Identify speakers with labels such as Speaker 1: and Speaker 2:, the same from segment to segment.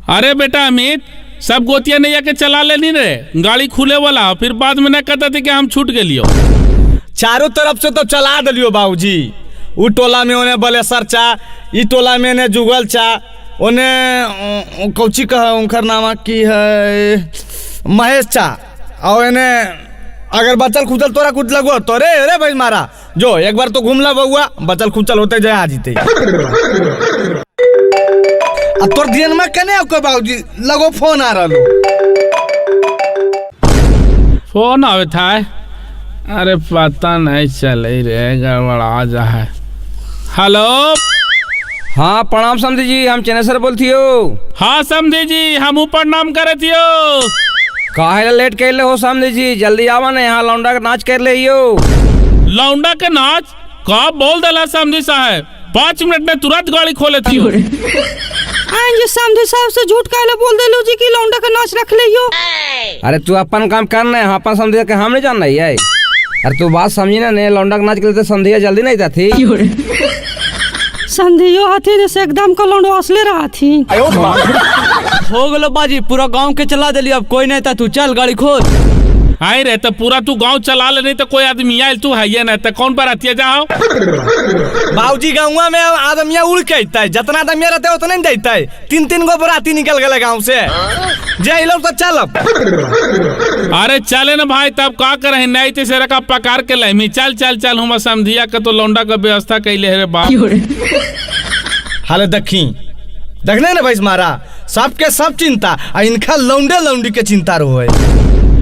Speaker 1: अरे बेटा अमित, सब गोतिया नैया के चला लेनी रे, गाड़ी खुले वाला, फिर बाद में न कहता थी कि हम छूट गेलियो।
Speaker 2: चारों तरफ से तो चला दिलियो बाबूजी। उ टोला में ओने बलेसर चा, ई टोला में ने जुगल चा, ओने कौची कह उनकर नामा की है महेश चा, और एने अगर बचल खुचल तोरा कुछ लगो तो रे रे भाई मारा जो एक बार तो घूम ला बउआ, बचल खुचल होते जाए आ जीते। आ तोर ध्यान में कने आपको बाबूजी लगो फोन आ रहा।
Speaker 1: फोन आवे था? अरे पता नहीं चले रे, गड़बड़ा जा है। हेलो।
Speaker 3: हाँ प्रणाम समधी जी, हम चेनेसर बोलती हो।
Speaker 1: हाँ समधी जी, हम प्रणाम करती हो।
Speaker 3: काहे लेट कर ले हो समधी जी, जल्दी आवा ना, यहाँ लौंडा के नाच कर ले हो।
Speaker 1: लौंडा के नाच का बोल दला समधी साहब, 5 मिनट में तुरंत गाड़ी खोले थी।
Speaker 4: जी समधी साहब से झूठ काहे बोल देलो जी कि लौंडा के नाच रख ले हो।
Speaker 3: अरे तू अपन काम कर ना, अपन समधी के हम नहीं जान रही है। अरे तू बात समझी ना, नहीं लौंडा के नाच के समधिया जल्दी नहीं जाती।
Speaker 4: समधियो हाथी से एकदम का लौंडो असले रहा थी।
Speaker 5: हो गलो बाजी, पूरा गांव के चला देली, अब कोई नहीं था, तू चल गाड़ी खोल।
Speaker 1: आई रे तो पूरा तू गांव चला ले, नहीं तो कोई आदमी आयल तू है ना तो कौन पर आती जाओ।
Speaker 2: बाबूजी गाँव में आदमिया उड़ के आता है, जितना आदमिया रहते उतना नहीं देता है। 3-3 गो बराती निकल गए गाँव से, जय लो तो चल।
Speaker 1: अरे चले ना भाई, तब का करे नहीं ते से रखा पकार के लहमी। चल चल चल हम समधिया का तो लौंडा का व्यवस्था कैले रे बाप।
Speaker 2: हाले देखी देखने ना भाई मारा सबके सब चिंता, आ इनका लौंडे लौंडी के चिंता रहो।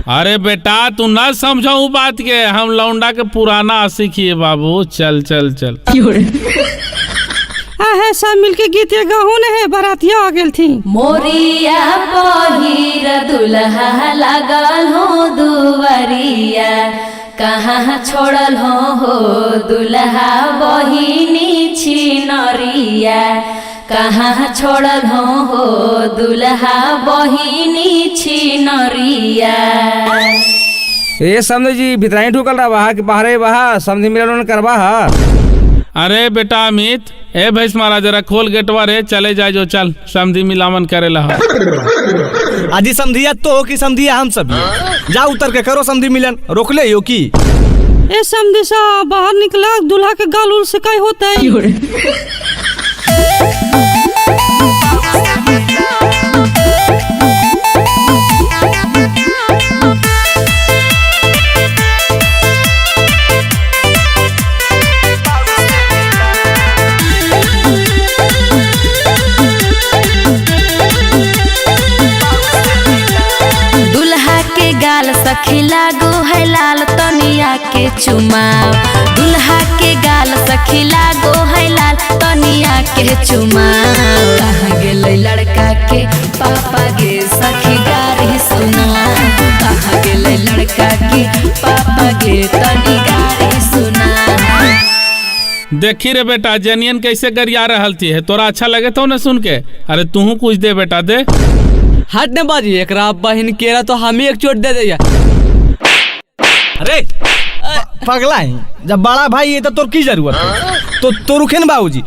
Speaker 1: अरे बेटा तू ना समझाऊ बात के, हम लौंडा के पुराना आशिक है बाबू। चल चल चल।
Speaker 4: आहे सब मिलके गीत गाहू ने है, बरातिया आ गेल थी।
Speaker 6: मोरिया पहिर दुल्हा लागल हो दुवरिया, कहाँ छोड़ल हो दुल्हा बहिनी छिनरिया, कहाँ छोड़ल हो दुल्हा बहिनी छिनरिया।
Speaker 3: ए समझे जी भीतराई ठुकल रहा बहा कि बाहरे बहा समझी मिलन करवा हा।
Speaker 1: अरे बेटा अमित, ए भैंस महाराज जरा खोल गेटवा रे, चले जाए जो, चल समधी मिलावन करे ला।
Speaker 2: आजी समधिया तो हो कि समधिया हम सब जा उतर के करो समधी मिलन, रोक ले हो की।
Speaker 4: ए समधी सा बाहर निकला दुल्हा के गाल उल से काय होता है।
Speaker 6: दुल्हा के गाल सखी लागो है लाल तनिया के चुमाओ, दुल्हा के गाल सखी लागो है लाल तनिया के चुमाओ। कहाँ गेलै लड़का के पापा गे सखी गारी सुना, कहाँ गेलै लड़का के पापा गे तनी गारी सुना।
Speaker 1: देखी रे बेटा जनियन कैसे गरिया रहल थी है, तोरा अच्छा लगे तो ना सुन के। अरे तू कुछ दे बेटा दे।
Speaker 5: हट ने बाजी, एकरा बहिन केरा तो हम ही एक चोट दे दिया।
Speaker 2: अरे पगला है, जब बड़ा भाई है तो तोर की जरूरत है, तो तो रुके ना बाबूजी,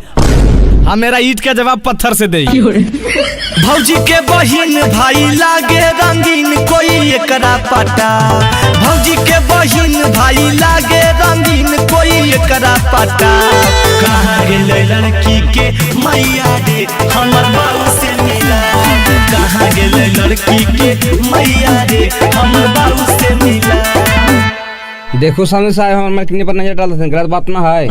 Speaker 2: हम मेरा ईट का जवाब पत्थर से दे। भौजी के बहिन भाई लागे रंगीन कोई एकरा पटा, भौजी के बहिन भाई लागे रंगीन कोई एकरा पटा। कहाँ गेलै लड़की के मैया रे हमर बाबू से मिला, कहाँ गेलै लड़की के मैया रे हमर बाबू से मिला।
Speaker 3: देखो सामने साहब हमारे कितने पर नजर डालते हैं, गलत बात ना है।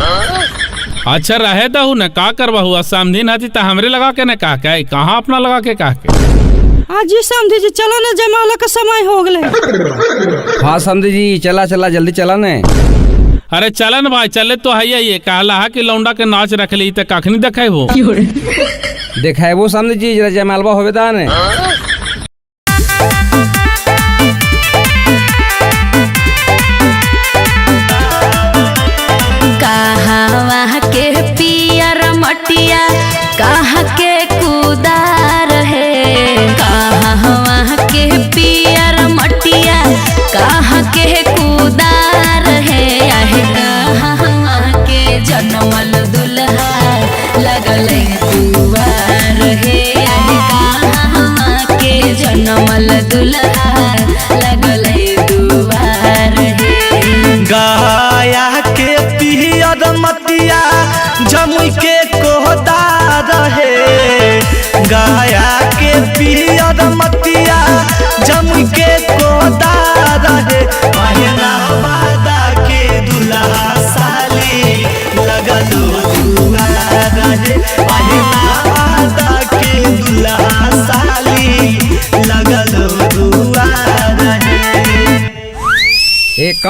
Speaker 1: अच्छा रहे दहु न का करवा हुआ समधी ना थी त हमरे लगा के न का के कहाँ अपना लगा के का के।
Speaker 4: आज समधी जी चलो ना, जमाला का समय हो गए।
Speaker 3: हाँ समधी जी चला चला जल्दी चला ने।
Speaker 1: अरे चलन भाई चले तो है ये कहला है कि लौंडा के नाच रख ली त कखनी देखे हो।
Speaker 3: देखे वो समधी जी जरा जमालवा होवे ता ने।
Speaker 6: के पियर मटिया कहाँ के कुदार है, कहाँ के पियर मटिया कहाँ के कुदार है, आहे कहाँ के जनमल दुल्हा लगल कुवार है, आहे कहाँ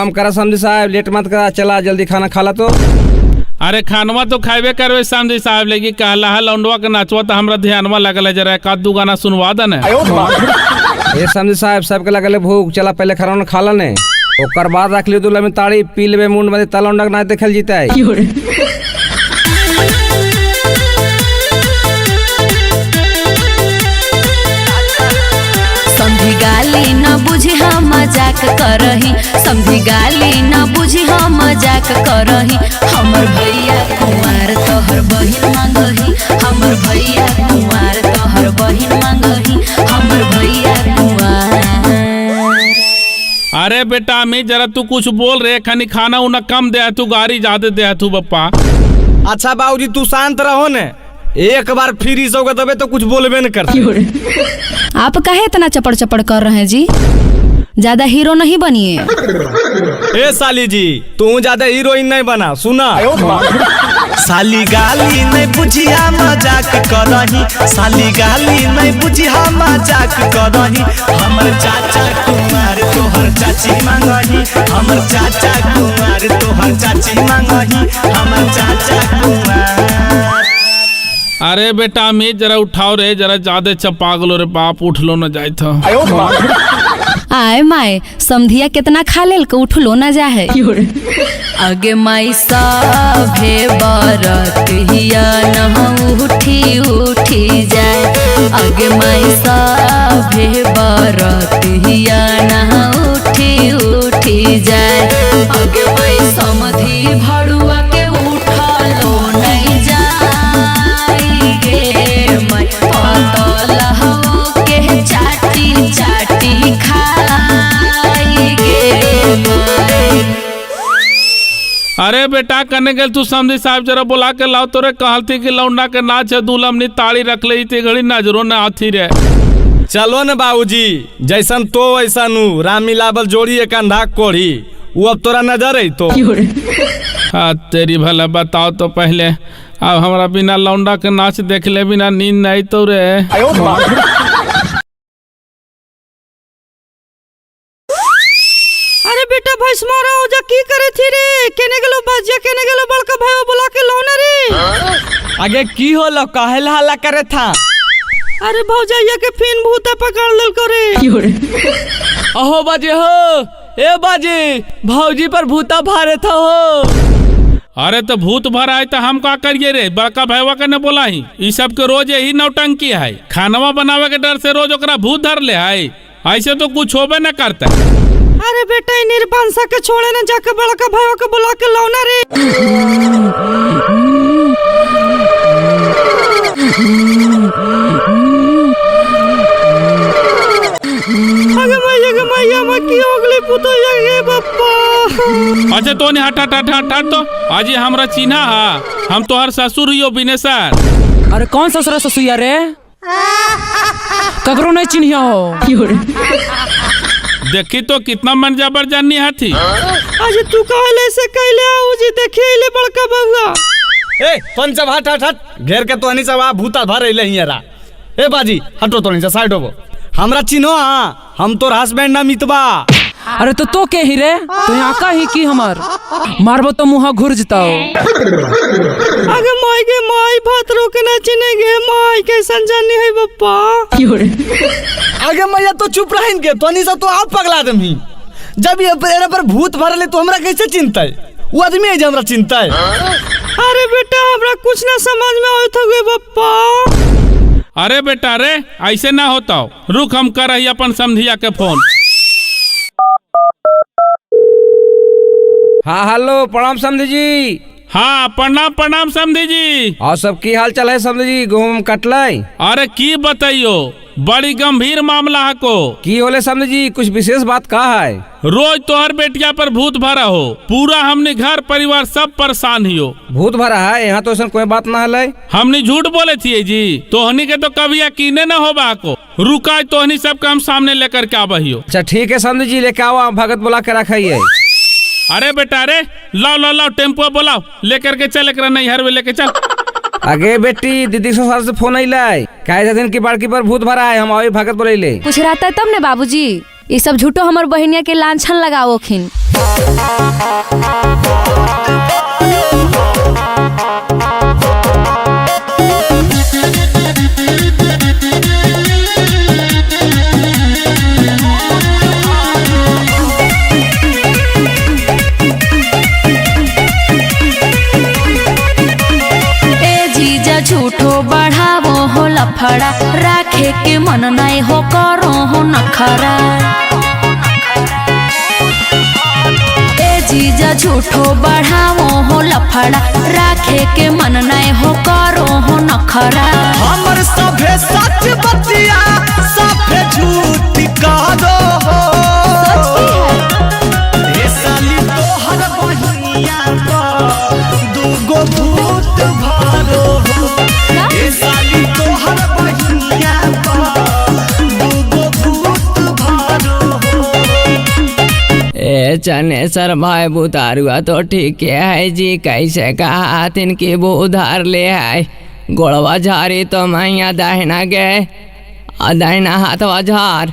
Speaker 3: काम करा समझी साहब, लेट मत करा, चला जल्दी खाना खा ला तो।
Speaker 1: अरे खानवा तो खाबे करवे समझी साहब, लेकिन कहला है लौंडवा के नाचवा तो हमरा ध्यानवा लगल है, जरा एक आध दू गाना सुनवा दे ने।
Speaker 3: ए समझी साहब, सबके लगल है भूख, चला पहले खाना खा ला ने, ओकर बाद रख लियो दूल्हा में ताड़ी पी लेबे मुंड में, तलौंडा के नाच देखल जीता है।
Speaker 6: समधी गाली न बुझी हम मजाक करही, समधी गाली न बुझी हम मजाक करही, हमर भैया कुंवार तोहर बहिन मांगही, हमर भैया कुंवार तोहर बहिन मांगही, हमर भैया कुंवार।
Speaker 1: अरे बेटा अमित जरा तू कुछ बोल रहे, खानी खाना उना कम दे तू, गाड़ी ज्यादा दे तू बप्पा।
Speaker 2: अच्छा बाबूजी तू शांत रहो ने, एक बार फिर इस होगा तबे तो कुछ बोलबे न करते।
Speaker 6: आप काहे इतना चपड़ चपड़ कर रहे हैं जी, ज्यादा हीरो नहीं बनिए।
Speaker 2: ए साली जी तू ज्यादा हीरोइन नहीं बना, सुना।
Speaker 7: साली गाली नहीं बुझिया मजाक करही, साली गाली नहीं बुझिया मजाक करही, हमर चाचा कुमार तोहर चाची मांगही, हमर चाचा कुमार तोहर चाची मांगही, हमर चाचा कुमार।
Speaker 1: अरे बेटा अमित जरा उठाओ रे, जरा ज्यादा चपा गलो रे बाप, उठलो न जाए था।
Speaker 6: आए माए समधिया कितना खा लेल के उठलो न जाए। आगे माई सभे बरतिया न उठी उठी जाए, आगे माई सभे बरतिया न उठी उठी जाए, आगे माई समधी भड़ुआ के उठलो नहीं जाए गे माई, पतला हो के चाटी चाटी खाई गे माई।
Speaker 1: अरे बेटा कने गेल तू समझी साहब, जरा बोला के लाओ तोरे, कहलती कि लौंडा के नाच है दूल्हा ताड़ी रख ले घड़ी नजरो न आथी रे।
Speaker 2: चलो न बाबूजी, जैसन तो वैसा नू, राम मिलावल जोड़ी एक अंधा कोढ़ी, वो अब तोरा नजर है तो।
Speaker 1: हाँ तेरी भला बताओ तो पहले, अब हमारा बिना लौंडा के नाच देख ले बिना नींद नहीं तो रे।
Speaker 4: अरे बेटा भैंस मारा हो जा, की करे थी रे, केने गेलो बाजिया, केने गेलो बड़का भाई बोला के लाओ ना रे।
Speaker 5: आगे की होलो, काहे ला हल्ला करे था?
Speaker 4: अरे भौजाइया के फिन भूता पकड़ लेल रे।
Speaker 5: अहो बाजी हो, ए बाजी भौजी पर भूता भारे था हो।
Speaker 1: अरे तो भूत भर आए तो हम का करिए रे, बड़का भाईवा के न बोला ही, ई सब के रोज यही नौटंकी है, खानवा बनावे के डर से रोज ओकरा भूत धर ले है, ऐसे तो कुछ होबे न करता।
Speaker 4: अरे बेटा निर्बंसा के छोड़े न, जाके बड़का भाईवा के बुला के लाओ ना रे। अगे मैया मैं की हो गली पुतोया गे बप्पा।
Speaker 1: अच्छा तो नहीं हट हट हट हट हट, तो आज हमरा चिन्हा हा, हम तोहर ससुर हियो बिनेसर।
Speaker 8: अरे कौन ससुर ससुया रे, ककरो नहीं चिन्हिया हो।
Speaker 1: देखी तो कितना मन जबर जानी हाथी।
Speaker 4: आज तू कहले से कहले आऊ जी, देखी ले बड़का बउआ।
Speaker 2: ए तोन सब हट हट हट, घेर के तोनी सब आ भूता भर अइले हियरा। ए बाजी हटो तोनी से साइड होबो, हमरा चिन्हो हां, हम तोर हस्बैंड ना मितबा।
Speaker 8: अरे तो के ही रे, तो यहाँ का ही की हमार मारबो तो मुहा घुर जताओ।
Speaker 4: अगे माई गे माई भात रोके ना चिने गे माई, कैसन जानी है बप्पा।
Speaker 2: अगे मैया तो चुप रहिन के, तोनी सब तो आप पगला दमही। जब ये एरा पर भूत भरले तो हमरा कैसे चिंता है, वो आदमी है जे हमरा चिंता है।
Speaker 4: अरे बेटा हमरा कुछ ना समझ में आवत हो गे बप्पा।
Speaker 1: अरे बेटा रे ऐसे ना होता, रुक हम कर रही अपन समधिया के फोन।
Speaker 3: हाँ हेलो, प्रणाम समधी जी।
Speaker 1: हाँ प्रणाम प्रणाम समधी जी।
Speaker 3: और सब की हाल चाल है समधी जी, गेहूं कटलै?
Speaker 1: अरे की बताइयो, बड़ी गंभीर मामला है को।
Speaker 3: की होले समधी जी, कुछ विशेष बात का है?
Speaker 1: रोज तोहर बेटिया पर भूत भरा हो, पूरा हमने घर परिवार सब परेशान हियो।
Speaker 3: भूत भरा है? यहाँ तो ऐसा कोई बात ना है।
Speaker 1: हमने झूठ बोले थी जी, तोहनी के तो कभी यकीने न होबा को। रुका तोहनी सब के हम सामने लेकर के आबहियो।
Speaker 3: अच्छा ठीक है समधी जी, लेके आओ, भगत बुला के रखिए।
Speaker 1: अरे बेटा रे लाओ लाओ लाओ टेम्पो बुलाओ, लेकर के चल एकरा नैहर में लेके चल।
Speaker 3: अगे बेटी दीदी ससुराल से फोन अइलै, कहे छथिन कि बड़की पर भूत भरा है, हम अभी भगत बोलैले।
Speaker 6: कुछ रहता तब ने बाबूजी, ये सब झूठो हमर बहनिया के लांछन लगावोखिन। ए जीजा झूठो बढ़ावो हो लफड़ा, राखे के मन नहीं हो करो हो नखरा। ए जीजा झूठो बढ़ावो हो लफड़ा, राखे के मन नहीं हो करो हो नखरा।
Speaker 7: हमर सभे सच बतिया सभे झूठ करो हो।
Speaker 6: सच की है?
Speaker 7: ए साली तोहर बहिनिया पर दूगो भूत भरो हो। ए साली तोहर बहिनिया पर दूगो भूत भरो हो।
Speaker 5: ए चनेसर भाई बुतारुआ तो ठीक है जी, कैसे कहा तिनकी वो उधार ले है। गोड़वा झारी तो मैया दाहिना गए आ दाहिना हाथवा झार।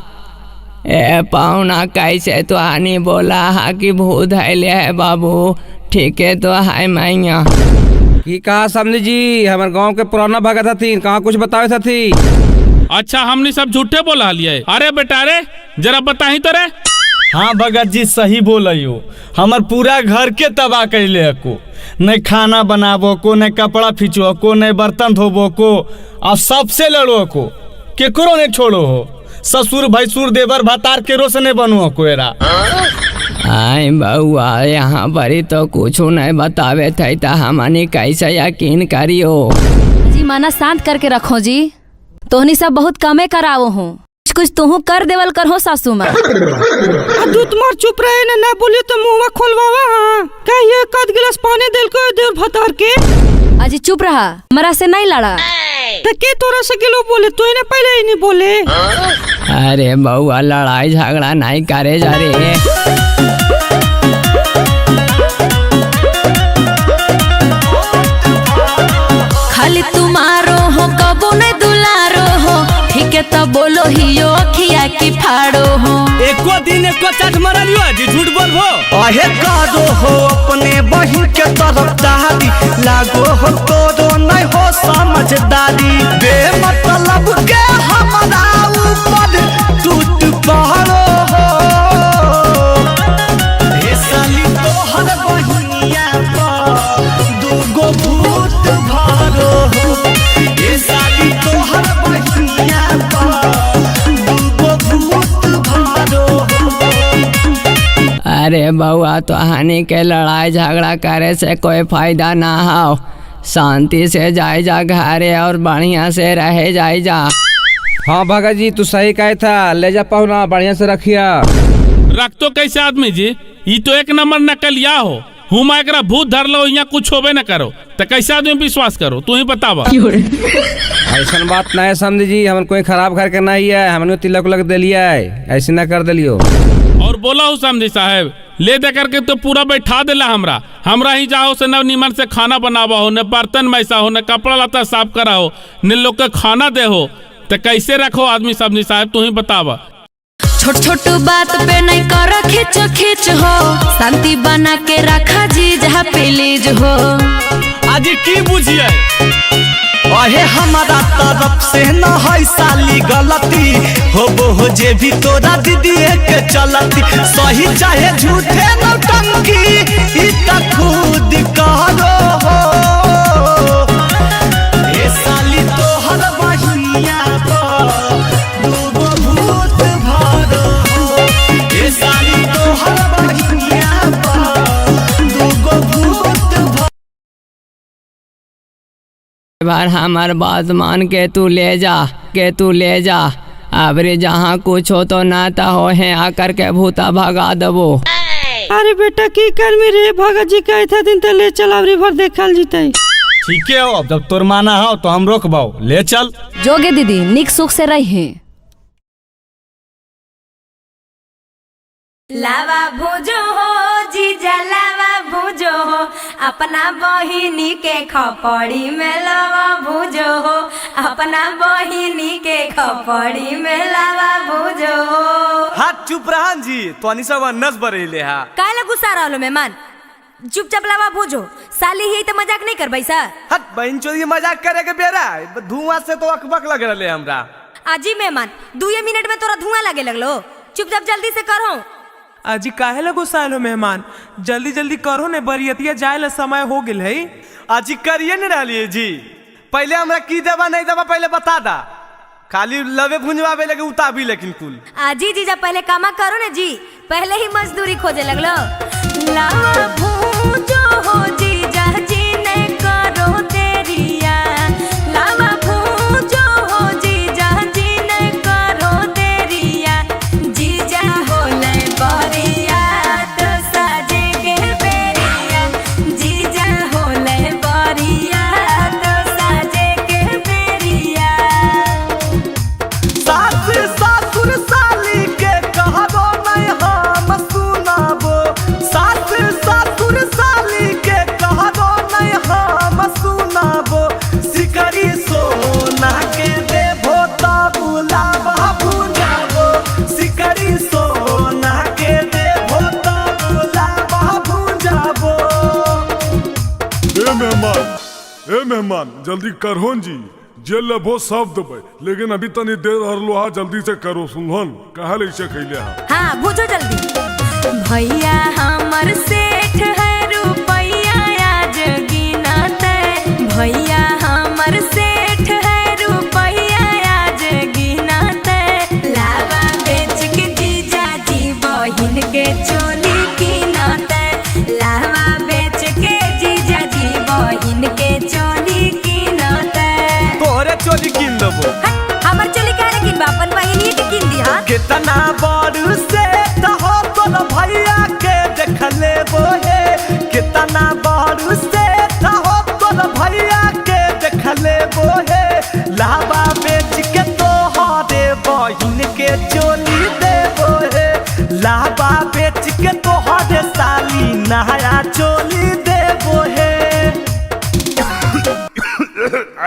Speaker 5: ए पाहुना कैसे तो आनी बोला हा कि भूत है ले है बाबू, ठीक है तो है मैया।
Speaker 3: की कहा समझी जी, हमारे गांव के पुराना भगत हथी, कहाँ कुछ बतावे थी।
Speaker 1: अच्छा हमने सब झूठे बोला लिए। अरे बेटा रे जरा बताही तो रे।
Speaker 2: हाँ भगत जी सही बोलियो, हमर पूरा घर के तबाह कैले हको। नहीं खाना बनाबो को, नहीं कपड़ा खींचो को, नहीं बर्तन धोबो को, और सबसे लड़ो को, केकरो नहीं छोड़ो हो। ससुर भैंसुर देवर भतार केरो से नहीं बनो को एरा।
Speaker 5: आय बउआ यहाँ पर तो कुछ नहीं बतावे थे तो हमनी कैसे यकीन करियो।
Speaker 6: जी माना शांत करके रखो जी, तोहनी सब बहुत कमे करावो हो, कुछ कुछ तुहू कर देवल करहो सासू माँ।
Speaker 4: दूध मार चुप रहे ना, ना बोलिए तो मुँह खोलवावा। हाँ कहिए कद गिलास पानी दिल को देव भतार के।
Speaker 6: अजी चुप रहा, मरा से नहीं लड़ा।
Speaker 4: तो के तोरा से गिलो बोले, तो इन्हें पहले ही नहीं बोले।
Speaker 5: अरे बउआ लड़ाई झगड़ा नहीं करे जा रे।
Speaker 6: खाली तुम्हारो हो कबो नहीं दुलारो हो, ठीक है तो बोलो ही अखिया की फाड़ो हो।
Speaker 2: एको दिन एको चाट मरलियो जी, झूठ बोलबो।
Speaker 7: अहे करो हो अपने बहिन के तरफदारी, लागो हो तोरो नहीं हो समझदारी। बेमतलब के हमरा ऊपर टूट पड़ो हो। ए साली तोहर बहिनिया पर दूगो भूत भरो हो। ए साली तोहर बहिनिया पर दूगो भूत भरो हो।
Speaker 5: अरे बउआ तो हानि के लड़ाई झगड़ा करे से कोई फायदा ना हो, शांति से जाए जा घरे और बढ़िया से रहे जाए जा।
Speaker 3: हाँ भगत जी तू सही कहे था, ले जा पहुना बढ़िया से रखिया।
Speaker 1: रख तो कैसे आदमी जी, ये तो एक नंबर नकलिया हो। हुमा एकरा भूत धर लो, यहाँ कुछ होबे न करो तो कैसे आदमी विश्वास करो, तू ही बतावा।
Speaker 3: ऐसा बात नहीं समझी जी, हमन कोई खराब घर के नहीं है, हमने तिलक उलक दिलिया है, ऐसे ना कर दिलियो।
Speaker 1: और बोला हूँ समझी साहेब, ले दे करके तो पूरा बैठा दिला हमरा। हमरा ही जाओ से न नीमन से खाना बनावा हो, न बर्तन मैसा हो, न कपड़ा लत्ता साफ करा हो, न लोग के खाना दे हो, तो कैसे रखो आदमी समझी साहब, तू ही बतावा।
Speaker 6: छोट छोट बात पे नहीं कर खिंच खिंच हो, शांति बना के रखा जी जहाँ प्लीज हो।
Speaker 2: आज की बुझिए
Speaker 7: अहे हमारा तरफ से न है साली गलती, होबो हो जे भी तोरा दीदी के चलती। सही चाहे झूठे नौटंकी ई त खुद करो हो। ए साली तोहर बहिनिया पर दूगो भूत भरो हो। ए साली तोहर बहिनिया पर दूगो भूत भरो।
Speaker 5: बार हमार बात मान के तू ले जा, के तू ले जा। अबरे जहाँ कुछ हो तो नाता हो है आकर के भूता भगा दबो।
Speaker 4: अरे बेटा की कर मेरे भगत जी कहे थे दिन तो ले चल अबरी भर देखल जीते।
Speaker 2: ठीक है हो, अब जब तोर माना हो तो हम रोकबाओ, ले चल।
Speaker 6: जोगे दीदी निक सुख से रही। लावा भूजो हो जीजा लावा भूजो। भूजो हो, अपना बहिनी के खपड़ी में लावा भूजो हो, अपना बहिनी के खपड़ी में लावा भूजो हो।
Speaker 2: हाथ चुप रहन जी, तोनी सब अन्नस बरेले हा।
Speaker 6: काहे गुस्सा रहलो मेहमान? चुपचाप लावा भूजो, साली ही तो मजाक नहीं करबै सर।
Speaker 2: हट बहन चोरी मजाक करे के बेरा, धुआं से तो अकबक लग रहले हमरा।
Speaker 6: आजी मेहमान 2 मिनट में तोरा धुआं लगे लगलो, चुपचाप जल्दी से करो।
Speaker 9: अजी काहे ला गुस्सायल हो मेहमान, जल्दी जल्दी करो ने, बरियतिया जाए ला समय हो गेल है।
Speaker 2: अजी करिए न रहलिए जी, पहले हमरा की देबा नहीं देबा पहले बता दा, खाली लवे भुंजवावे लगे उताबी लेकिन कुल।
Speaker 6: आजी जीजा पहले कामा करो ना जी, पहले ही मजदूरी खोजे लगलो। लावा भूजो हो जीजा जी ने करो देरिया, लावा भूजो हो जीजा जी ने करो देरिया, जीजा होले बरिया तो साजे के बेरिया, जीजा होले बरिया तो साजे के बेरिया।
Speaker 7: सास ससुर साली के कहबो नहीं हम सुनाबो, सास ससुर साली के कहबो नहीं हम सुनाबो, सिकरी सोना के देबो तब लावा भुजाबो, सिकरी सोना के देबो तब लावा भुजाबो।
Speaker 10: ए मेहमान, ए मेहमान जल्दी करहोन जी, जे लेबो सब देबै, लेकिन अभी तनी देर हरलो हा, जल्दी से करो सुनहन कहा ले से खैले हा।
Speaker 6: हाँ भूजो जल्दी। भैया हमर सेठ है रुपैया आज गिनते, भैया हमर सेठ है रुपैया आज गिनते, लावा बेच के जीजा जी बहिन के चोली किनते, लावा बेच के जीजा जी बहिन के चोली किनते।
Speaker 2: तोहरे चोली किन देबो।
Speaker 6: हमर चोली काहे किनबा, अपन बहिनी के किन दी। हां
Speaker 7: कितना बड़ से हो तोर भैया के देख लेबो हे, कितना बड़ से हो तोर भैया के देख लेबो हे, लावा बेच के तोहरे बहिन के चोली देबो हे, लावा बेच के तोहरे साली नया चोली देबो हे।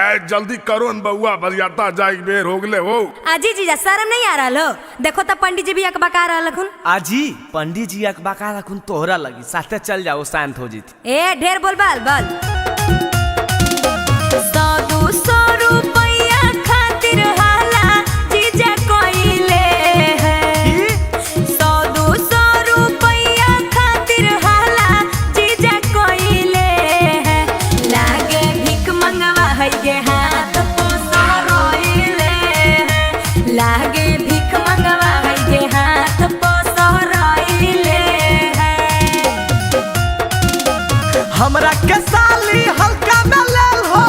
Speaker 10: ए जल्दी करो न बउआ, बरियाता जाए के बेर हो गेले हो।
Speaker 6: आजी जीजा शर्म नहीं आ रहल हो? देखो तो पंडित जी भी अकबका रहल हखुन।
Speaker 2: आजी पंडित जी अकबका रखुन तोहरा लगी, साथे चल जाओ शांत हो जीत।
Speaker 6: ए ढेर बोल बाल बाल। 100-200 रुपैया खातिर हाला जीजा कोइले है, 100-200 रुपैया खातिर हाला जीजा कोइले है, लागे भीख मंगवा है गे हाथ पोसो रोइले है, लागे भीख मंगवा है गे हाथ पोसो रोइले है।
Speaker 7: हमरा के साली हल्का में लेल हो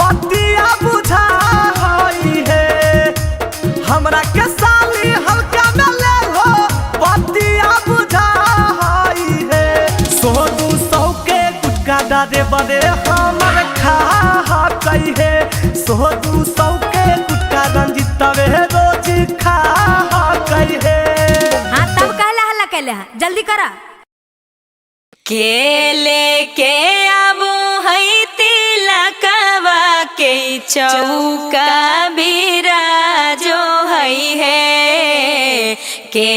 Speaker 7: बतिया बुझा है, हमरा के साली हल्का में लेल हो बतिया बुझा है, 100-200 के गुटका डारे बड़े हमर खा कही है, 100-200 के गुटका रंजितवे रोज खा कही है।
Speaker 6: हाँ तब कहला हल्ला कहले हा, जल्दी करा। केले के आबो है तिलकवा के चौका बिराजो है हे, के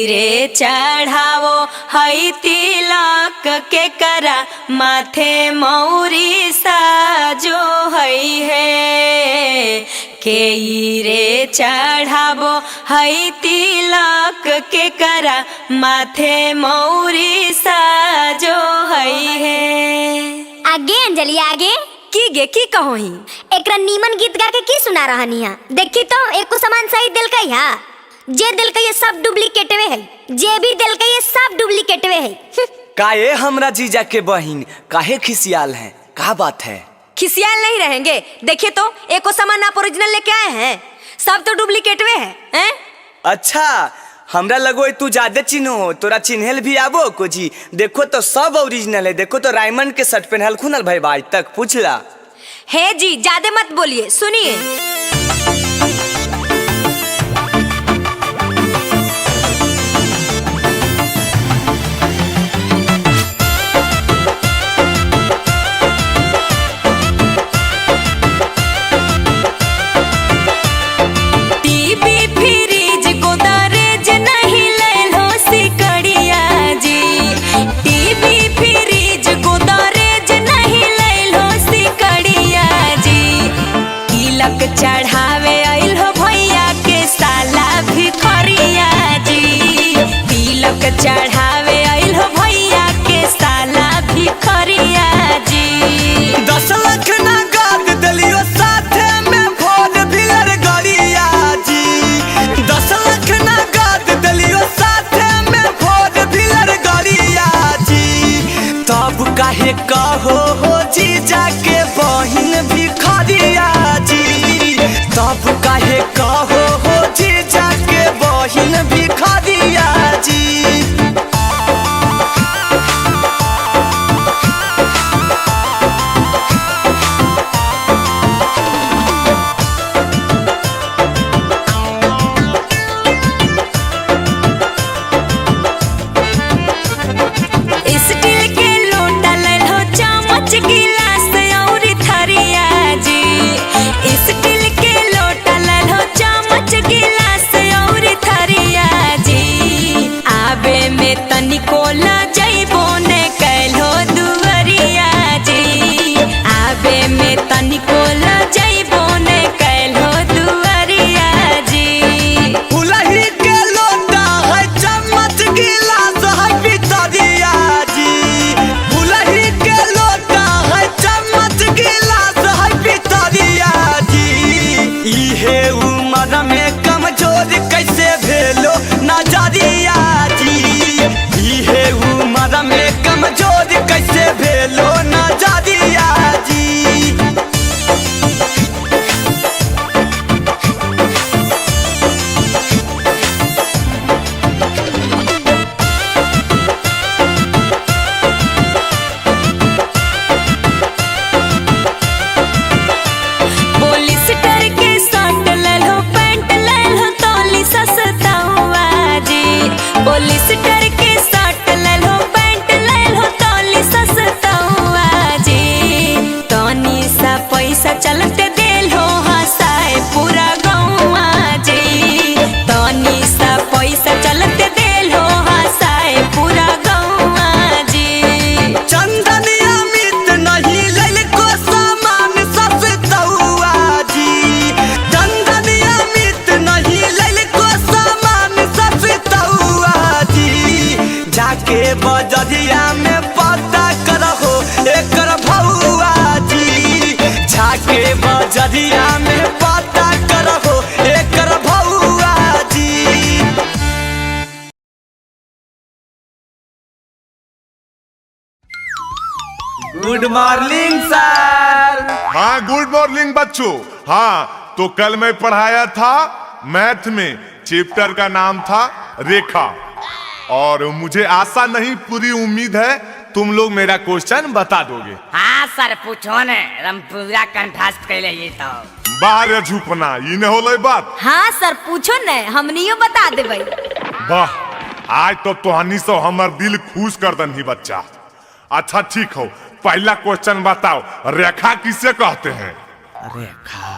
Speaker 6: रे चढ़ावो है तिलक के करा माथे मौरी साजो है हे, के रे चढ़ावो है तिलक के करा माथे मौरी साजो है हे।
Speaker 11: आगे अंजलि आगे
Speaker 6: की गे की कहो ही,
Speaker 11: एकरा नीमन गीत गा के की सुना रहनी है? देखी तो एको सामान सही दिलकै हा, जे दिलकै ये सब डुप्लीकेटवे है, जे भी दिलकै ये सब डुप्लीकेटवे है।
Speaker 12: काहे हमरा जीजा के बहिन काहे खिसियाल है, का बात है?
Speaker 6: खिसियाल नहीं रहेंगे, देखिए तो एको सामान आप ओरिजिनल लेके आए हैं, सब तो डुप्लीकेटवे है हैं?
Speaker 12: अच्छा हमरा लगो तू ज्यादा चिन्हो हो, तोरा चिन्हल भी आबो को जी, देखो तो सब ओरिजिनल है, देखो तो रायमंड के शर्ट पहनल खुनल भाई आज तक पूछला
Speaker 6: हे जी। ज्यादा मत बोलिए, सुनिए।
Speaker 12: तब काहे कहो हो जीजा के बहिन भिखरिया जी।
Speaker 6: स्टील के लोटा ललो चम्मच गिलास और थरिया जी। स्टील के लोटा ललो चम्मच गिलास और थरिया जी। आबे में तनिको ल जइबो ने कैलो दुवरिया जी। आबे में तनिको ल जइबो ने कैलो दुवरिया जी।
Speaker 12: उलही के लोटा है चम्मच गिलास है पितरिया जी। उलही के लोटा है चम्मच गिलास है पितरिया जी। इहे उम्र में कमजोर कैसे भेलो नजरिया जी। इहे उम्र में कमजोर कैसे भेलो नजरिया जी।
Speaker 6: पुलिस डर के शर्ट ललो पैंट ललो तोली सस्ता हुआ जी। पुलिस डर के शर्ट ललो पैंट ललो तोली सस्ता हुआ जी। तनी सा पैसा चलते देलो हंसाए पूरा गौआ जी। तनी सा पैसा चलते देलो हंसाए पूरा गौआ जी।
Speaker 12: चंदन अमित नहीं लैल को सामान सस्तौआ जी। चंदन अमित नहीं लैल को सामान सस्तौआ जी। जाके बजरिया में पता करहो एकर भौआ जी। जाके बजरिया में पता करहो एकर भौआ जी। Good morning sir.
Speaker 10: हाँ गुड मॉर्निंग बच्चों। हाँ तो कल मैं पढ़ाया था मैथ में, चैप्टर का नाम था रेखा, और मुझे आशा नहीं पूरी उम्मीद है तुम लोग मेरा क्वेश्चन बता दोगे।
Speaker 5: हाँ सर पूछो ने, हम पूरा कंठास्त कैले ये तो।
Speaker 10: बाहर झूपना ये न होले बात।
Speaker 11: हाँ सर पूछो ने, हमनियो बता देबै।
Speaker 10: वाह आज तो तोहनी सब हमर दिल खुश कर दनी बच्चा। अच्छा ठीक हो, पहला क्वेश्चन बताओ, रेखा किसे कहते हैं?
Speaker 9: रेखा,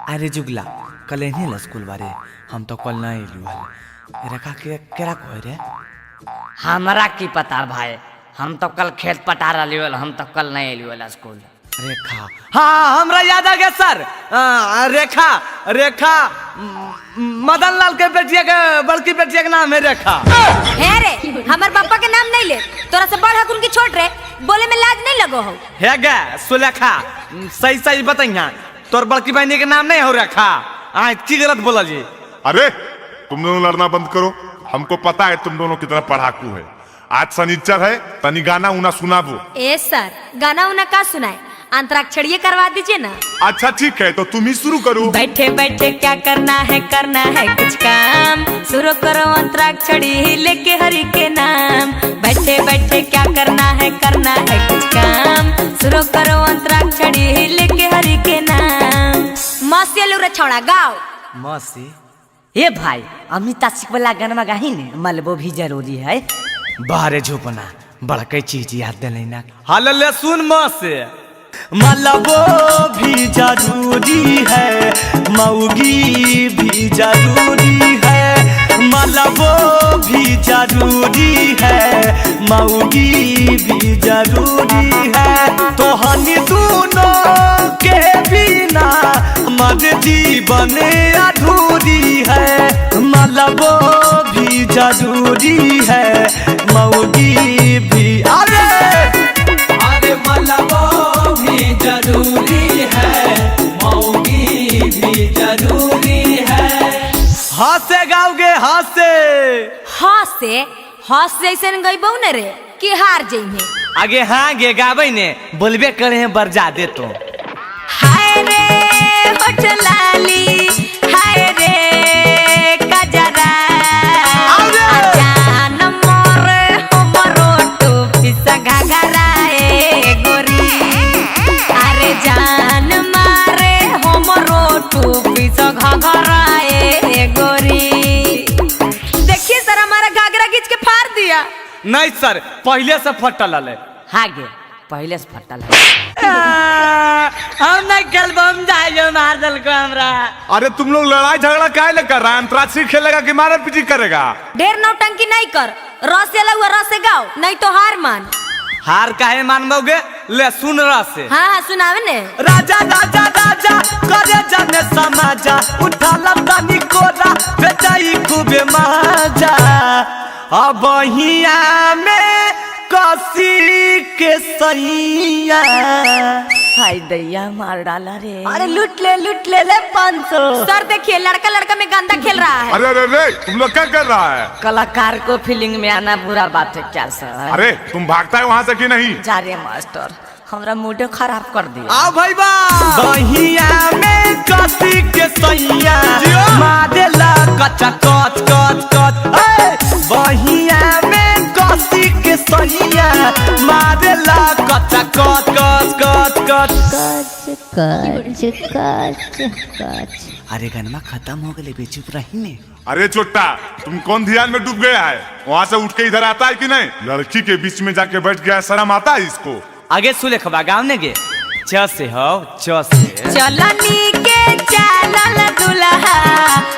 Speaker 9: अरे जुगला कल नहीं स्कूल बारे, हम तो कल नहीं एलू हल। रेखा के केरा कहे रे?
Speaker 5: हमरा की पता भाई, हम तो कल खेत पटा रही हल, हम तो कल नहीं एलू हल स्कूल।
Speaker 12: रेखा, हाँ हमरा याद आ गया सर। रेखा, रेखा मदन लाल के बेटिया के बड़की बेटिया के नाम है रेखा।
Speaker 11: हे रे हमर पापा के नाम नहीं ले, तोरा से बड़ हकुन की छोट रे, बोले में लाज नहीं लगो हो।
Speaker 12: हे गे सुलेखा, सही सही बताइया, तोर बड़की बहनी के नाम नहीं हो रेखा? आ की गलत बोला जी।
Speaker 10: अरे तुम दोनों लड़ना बंद करो, हमको पता है तुम दोनों कितना पढ़ाकू है। आज शनिचर है, तनी गाना उना सुनाबो।
Speaker 11: ए सर गाना उना का सुनाए, अंतराक्षरी करवा दीजिए ना।
Speaker 10: अच्छा ठीक है, तो तुम ही शुरू करो।
Speaker 6: बैठे बैठे क्या करना है, करना है कुछ काम, शुरू करो अंतराक्षरी लेके हरि के नाम। बैठे बैठे क्या करना है, करना है कुछ काम, शुरू करो अंतराक्षरी लेके हरि के नाम।
Speaker 11: मौसी लू रे छोड़ा गाओ।
Speaker 12: मौसी
Speaker 5: ए भाई अमिता सिंह वाला गाना गाही ने, मलबो भी जरूरी है।
Speaker 12: बाहरे झोपना बड़के चीज याद दिलेना। हाल ले सुन मौसी, मलबो भी जरूरी है, मौगी भी जरूरी है। मलबो भी जरूरी है, मौगी भी जरूरी है। तो हनी दोनों के बिना मर जीवन अधूरी है। मलबो भी जरूरी है, मौगी भी। अरे
Speaker 8: अरे मलबो भी जरूरी है, मौगी भी जरूरी है।
Speaker 12: हाथ से गाओगे, हाथ से।
Speaker 11: हाथ से, हाथ से ऐसे गईबो न रे कि हार जइहे।
Speaker 12: आगे हाँ गे गाबै ने बोलबे करे हैं बरजा दे तो।
Speaker 6: हाय रे होठ लाली करे गोरी। देखिए सर हमारा घाघरा खींच के फाड़ दिया।
Speaker 9: नहीं सर पहले से फटल है।
Speaker 13: हाँ गे पहले से फटल है।
Speaker 12: हम नहीं खेलबम जाइयो मार दल को हमरा।
Speaker 10: अरे तुम लोग लड़ाई झगड़ा काहे ले कर रहा है? अंतराक्षरी खेलेगा कि मारा पीटी करेगा?
Speaker 11: ढेर नौटंकी नहीं कर, रस से हुआ रस से गाओ, नहीं तो हार मान।
Speaker 9: हार काहे मानबोगे? ले सुन रस से।
Speaker 11: हाँ हाँ सुनावे ने।
Speaker 7: राजा राजा राजा करे जाने समाजा, उठा लमदानी कोरा बेचाई खूबे माजा, अब हिया में कसी के सैया।
Speaker 13: हाय दैया मार डाला रे।
Speaker 6: अरे लूट ले ले 500।
Speaker 11: सर देखिए लड़का लड़का में गंदा खेल रहा है।
Speaker 10: अरे अरे अरे तुम लोग क्या कर रहा है?
Speaker 13: कलाकार को फीलिंग में आना बुरा बात है क्या सर?
Speaker 10: अरे तुम भागता है वहाँ से कि नहीं?
Speaker 13: जा रे मास्टर हमरा मूड खराब कर दिया।
Speaker 9: आओ भाई बा
Speaker 7: बहिया में कसी के सैया मारेला कचा कच कच कच, बहिया में कसी के सैया मारेला कचा कच कच कच कच
Speaker 14: कच कच कच।
Speaker 9: अरे गनमा खत्म हो गए बे, चुप रही ने।
Speaker 10: अरे छोटा तुम कौन ध्यान में डूब गया है? वहाँ से उठ के इधर आता है कि नहीं? लड़की के बीच में जाके बैठ गया, शर्म आता है इसको।
Speaker 9: आगे सुलेखबा गाँव ने गे च से हो च से।
Speaker 6: चलनी के चलल दुल्हा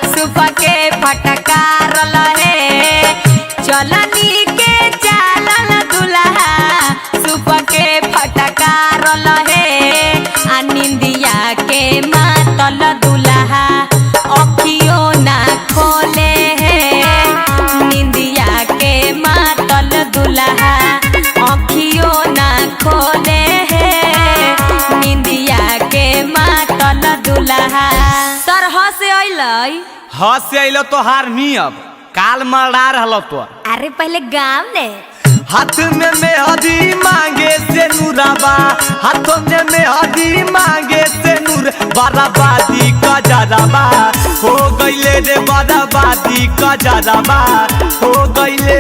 Speaker 6: सुपा के फटकार है, चलनी के चलल दुल्हा सुपा के फटकार है, आ निंदिया के मातल दुल्हा अखियो ना खोले है, निंदिया के मातल दुल्हा अखियो ना खोले है, निंदिया के मातल दुल्हा।
Speaker 11: सर हंसे अइलै?
Speaker 9: हंसे अइलो तो हार मी अब काल मरा रहलो तो।
Speaker 11: अरे पहले गाँव ने।
Speaker 7: हाथ में मेहंदी मांगे से नूराबा, हाथों में मेहंदी मांगे से नूर, बराबादी का जराबा हो गईले रे, बराबादी का जराबा हो गईले।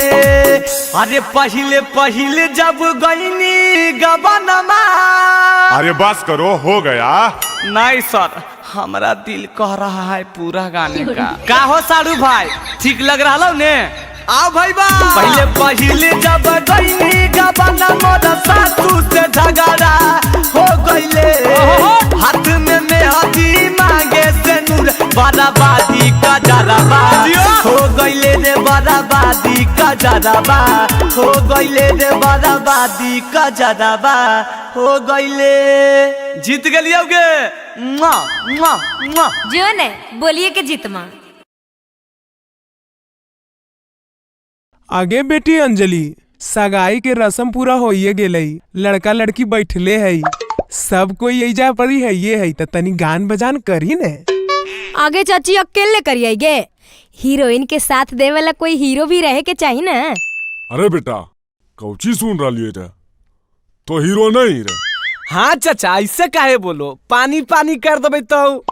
Speaker 7: अरे पहले पहले जब गईनी गबनमा।
Speaker 10: अरे बस करो हो गया।
Speaker 9: नहीं सर हमारा दिल कह रहा है पूरा गाने का। का हो साड़ू भाई ठीक लग रहा ने?
Speaker 7: आओ भाई बा पहले पहले जब गईनी गबना मोरा सासू से झगड़ा हो गईले, हाथ में मेहंदी मांगे से नूर, बराबादी का जराबा हो गईले रे, बराबादी का जराबा हो गईले रे, बराबादी का जराबा हो गईले।
Speaker 9: जीत गलियो गे।
Speaker 11: जो ने बोलिए के जीतमा।
Speaker 15: आगे बेटी अंजलि सगाई के रस्म पूरा होइए गेलई, लड़का लड़की बैठले है, सब कोई एजा परी है ये है, त तनी गान बजान करी ने।
Speaker 11: आगे चाची अकेले करिए गे, हीरोइन के साथ दे वाला कोई हीरो भी रहे के चाहिए ना।
Speaker 10: अरे बेटा कौची सुन रही है तो हीरो नहीं रे।
Speaker 2: हाँ चाचा ऐसे काहे बोलो, पानी पानी कर देबे तो।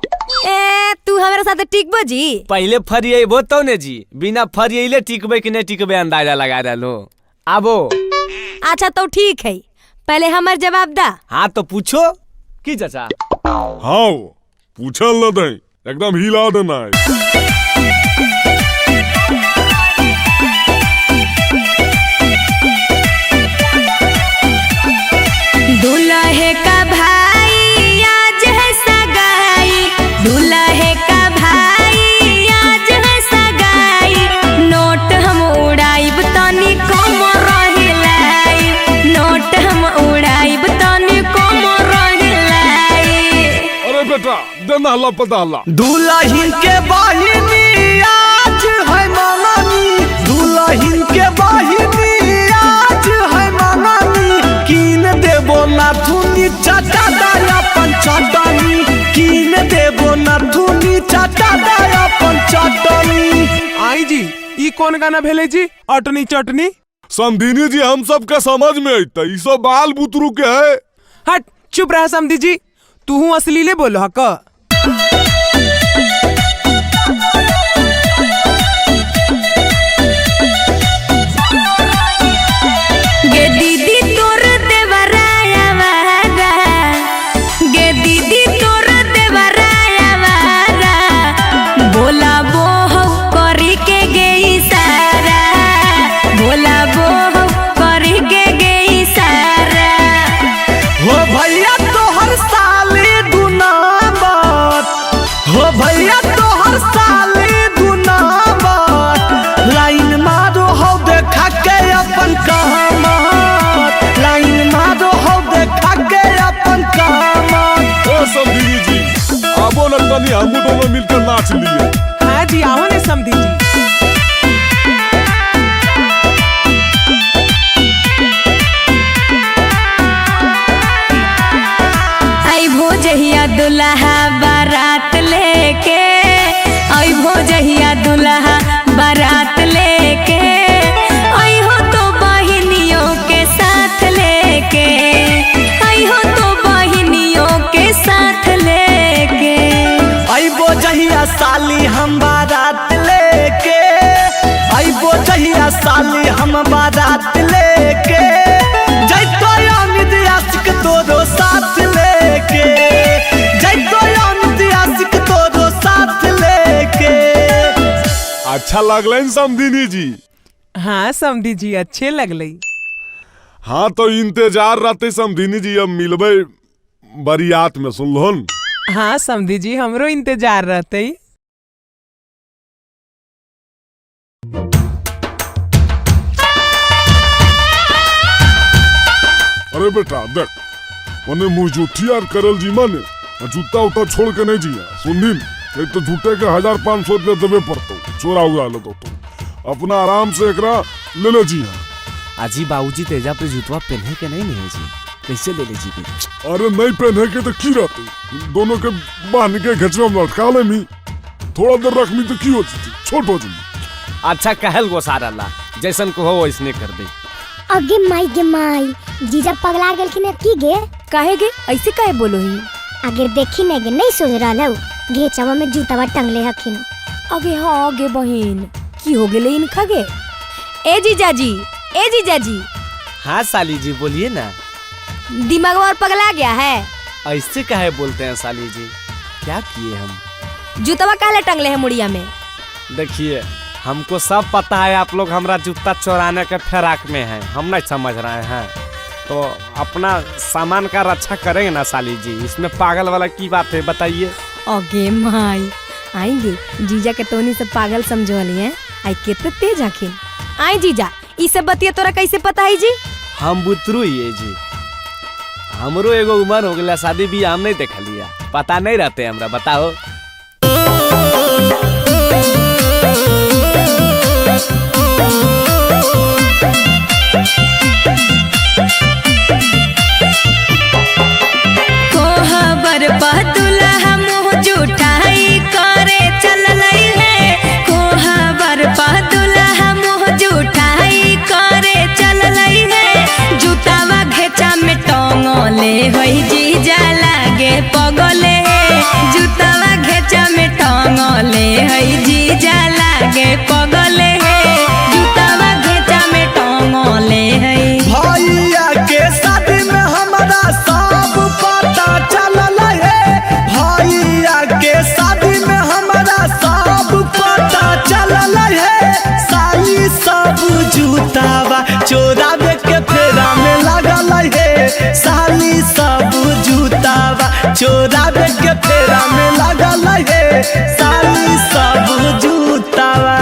Speaker 11: ए तू हमारे साथ टिकबो जी?
Speaker 2: पहले फरियबो तो ने जी, बिना फरियले टिकबे कि नहीं टिकबे अंदाजा लगा रहो। आबो।
Speaker 11: अच्छा तो ठीक है, पहले हमार जवाब दा।
Speaker 2: हाँ तो पूछो की चाचा?
Speaker 10: हाँ पूछल न दे, एकदम हिला देना है।
Speaker 6: दूल्हे का भाई आज है सगाई, दूल्हे का भाई आज है सगाई, नोट हम उड़ाइब तनी कम रहिलाई, नोट हम उड़ाइब तनी कम रहिलाई।
Speaker 10: अरे बेटा देना हल्ला पता हल्ला।
Speaker 7: दुल्हन के बहिनी आज है मंगनी, दुल्हन के बहिनी आज है मंगनी, कीन देबो नाथुनी चाचा दाया पंचटनी, कीन देबो नाथुनी चाचा दाया पंचटनी।
Speaker 15: आई जी ई कौन गाना भेले जी? अटनी चटनी।
Speaker 10: समधिनी जी हम सब के समझ में अइता, ई सब बाल बुतरू के है।
Speaker 15: हट चुप रह समधी जी, तू असलीले बोलो हक।
Speaker 6: गे दीदी तोर देवराया वारा, गे दीदी तोर देवराया वारा,
Speaker 7: साली हम बारात लेके, अइबो जहिया साली हम बारात लेके, जैतो अमित आशिक तोरो साथ लेके, जैतो अमित आशिक तोरो साथ लेके।
Speaker 10: अच्छा लगल समधिनी जी?
Speaker 15: हाँ समधी जी अच्छे लगल।
Speaker 10: हाँ तो इंतजार रहते समधिनी जी, अब मिलबे बरियात में, सुन लो।
Speaker 15: हाँ समधी जी हमरो इंतजार रहते।
Speaker 10: अरे बेटा देख, मने मुँह यार करल जी माने जूता उता छोड़ के नहीं जिया, सुननी नहीं तो झूठे के 1500 रुपया देवे पड़तो, चोरा उरा ले तो अपना आराम से एकरा ले ले जी।
Speaker 9: अजी बाबूजी तेजा पे जूतवा पहने के नहीं नहीं जी, कैसे ले ले जी?
Speaker 10: अरे नहीं पहने के तो की रहते, दोनों के बांध के घचवा में लटका ले मी, थोड़ा देर रख मी तो की होती, छोट हो जी।
Speaker 9: अच्छा कहल गोसार अल्लाह, जैसन को हो वैसने कर दे।
Speaker 11: अगे माई गे माई, जीजा पगला गेलखिन की गे?
Speaker 6: काहे गे ऐसे काहे बोलो ही?
Speaker 11: अगर देखी ने गे नहीं सोच रहल, घेचवा में जूतावा टंगले हखिन।
Speaker 6: अगे हाँ गे बहिन, की हो गेले इनका गे? ए जीजा जी, ए जीजा जी।
Speaker 9: हाँ साली जी बोलिए ना।
Speaker 6: दिमाग और पगला गया है?
Speaker 9: ऐसे काहे बोलते हैं साली जी, क्या किए हम?
Speaker 6: जूतावा काहे टंगले है मुड़िया में?
Speaker 9: देखिए हमको सब पता है, आप लोग हमारा जूता चुराने के फिराक में हैं, हम नहीं समझ रहे हैं, तो अपना सामान का रक्षा करेंगे ना साली जी, इसमें पागल वाला की बात है बताइए।
Speaker 6: अगे माई आएंगे जीजा के तोनी सब पागल समझो वाली है, आई कितने तेज आखिन। आई जीजा ई सब बतिया तोरा कैसे पता है जी?
Speaker 9: हम बुतरू ही है जी, हमरो एगो उम्र हो गया, शादी भी हम नहीं देख लिया, पता नहीं रहते हमरा, बताओ।
Speaker 6: कोहबर पतुला मुँह जुठाई करे चललई है, कोहबर पतुला मुँह जुठाई करे चललई है, जूतावा घेचा में टंगले होई जीजा लागे पगले, जूतावा घेचा में टंगले होई जीजा लागे पगले, जूतावा घेचा में टंगले है।
Speaker 7: भैया के शादी में हमारा सब पता चलल है, भैया के शादी में हमारा सब पता चलल है, साली सब जूतावा चोरावे के फेरा में लगल है, साली सब जूतावा चोरावे के फेरा में लगल है, साली सब जूतावा।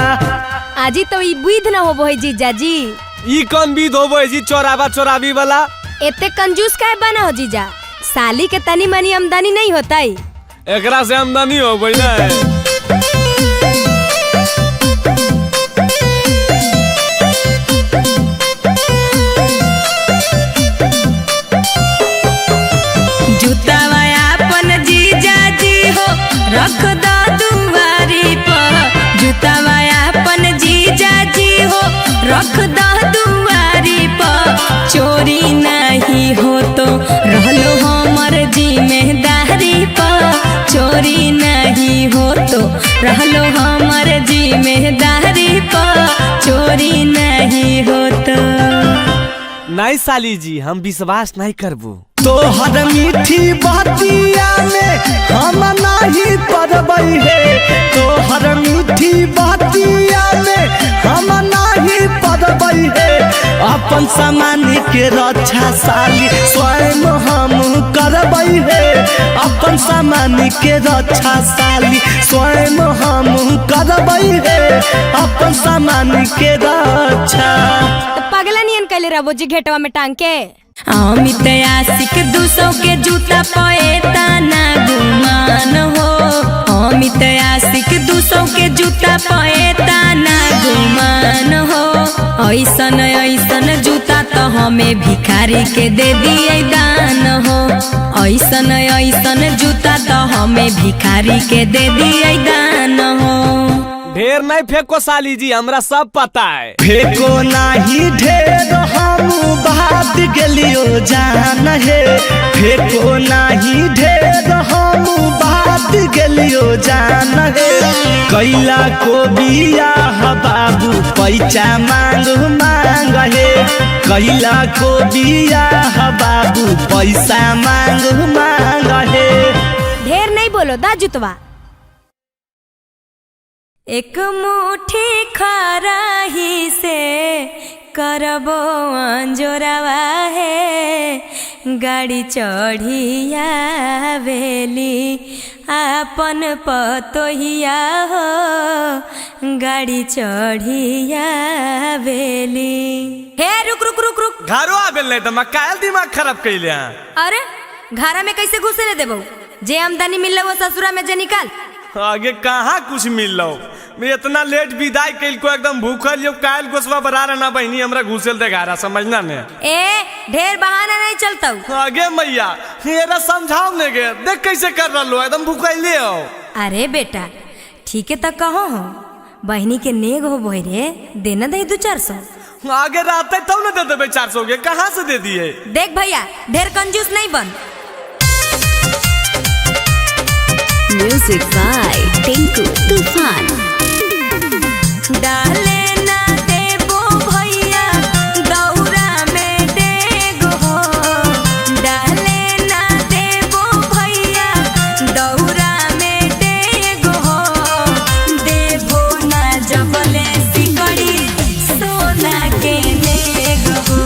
Speaker 6: आजी तो ई विध ना होबो है जीजा जी।
Speaker 9: ई कौन विध होबो है जी, चोरावा चोरावी वाला?
Speaker 6: एते कंजूस काहे बना हो जीजा, साली के तनी मनी आमदनी नहीं होता है,
Speaker 9: एकरा से आमदनी होबे ना।
Speaker 6: जूतावा अपन जीजा जी हो रख दो दुआरी पर, जूतावा अपन जीजा जी हो रख दो दुआरी पर, चोरी नहीं हो तो रहलो हमर जिम्मेदारी पर, चोरी नहीं हो तो रहलो हमर जिम्मेदारी पर, चोरी नहीं हो तो।
Speaker 9: नहीं साली जी हम विश्वास नहीं करबो।
Speaker 7: तोहर मीठी बतिया में हम नहीं पड़बै है, तोहर मीठी बतिया में हम नहीं पड़बै है, अपन सामान के रक्षा साली स्वयं हम करबै है, अपन सामान के रक्षा साली स्वयं हम करबै है, अपन सामान के रक्षा।
Speaker 6: पगला नियन कैले रहो जी घेटवा में टांग के। अमित आशिक 200 के जूता पए ताना गुमान हो, अमित आशिक 200 के जूता पए ताना गुमान हो, ऐसन ऐसन जूता तो हमें भिखारी के दे दिए दान हो, ऐसन ऐसन जूता तो हमें भिखारी के दे दिए दान हो।
Speaker 9: ढेर ढेर नहीं फेंको साली जी, हमरा सब पता है।
Speaker 7: फेंको नाही ढेर हम बात गेलियो जान हे, फेंको नाही ढेर हम बात गेलियो जान हे। कैला को बियाह बाबू पैसा मांग मांग हे, कैला को बियाह बाबू पैसा मांग मांग हे।
Speaker 11: ढेर नहीं बोलो दा जुतवा। एक मुट्ठी खराही से करबो अंजोरवा है, गाड़ी चढ़िया वेली आपन पतोहिया हो, गाड़ी चढ़िया वेली। हे रुक रुक रुक रुक,
Speaker 9: घरो आबेल नहीं तो कायल दिमाग खराब कैले हैं।
Speaker 11: अरे घरा में कैसे घुसे ले देबो, जे आमदनी मिललो वो ससुरा में जे निकाल।
Speaker 9: आगे कहाँ कुछ मिल लो, मैं इतना लेट विदाई कैल को एकदम भूखल यो कायल गोसवा बरा रहना बहनी हमरा घुसेल दे घरा समझना ने।
Speaker 11: ए ढेर बहाना नहीं चलता।
Speaker 9: आगे मैया मेरा समझाओ ने गे, देख कैसे कर रहा लो एकदम भूखले हो।
Speaker 11: अरे बेटा ठीक है तो कहो हो, बहनी के नेग हो बोरे देना दे 200-400।
Speaker 9: आगे रहते तब न दे देबे 400 के, कहाँ से दे दिए।
Speaker 11: देख भैया ढेर कंजूस नहीं बन।
Speaker 6: म्यूजिक बाय टिंकू तूफान।
Speaker 11: डाले ना देबो भैया दौरा में डेग हो, डाले ना देबो भैया दौरा में डेग हो, देबो ना जबले सिकड़ी सोना के नेग हो,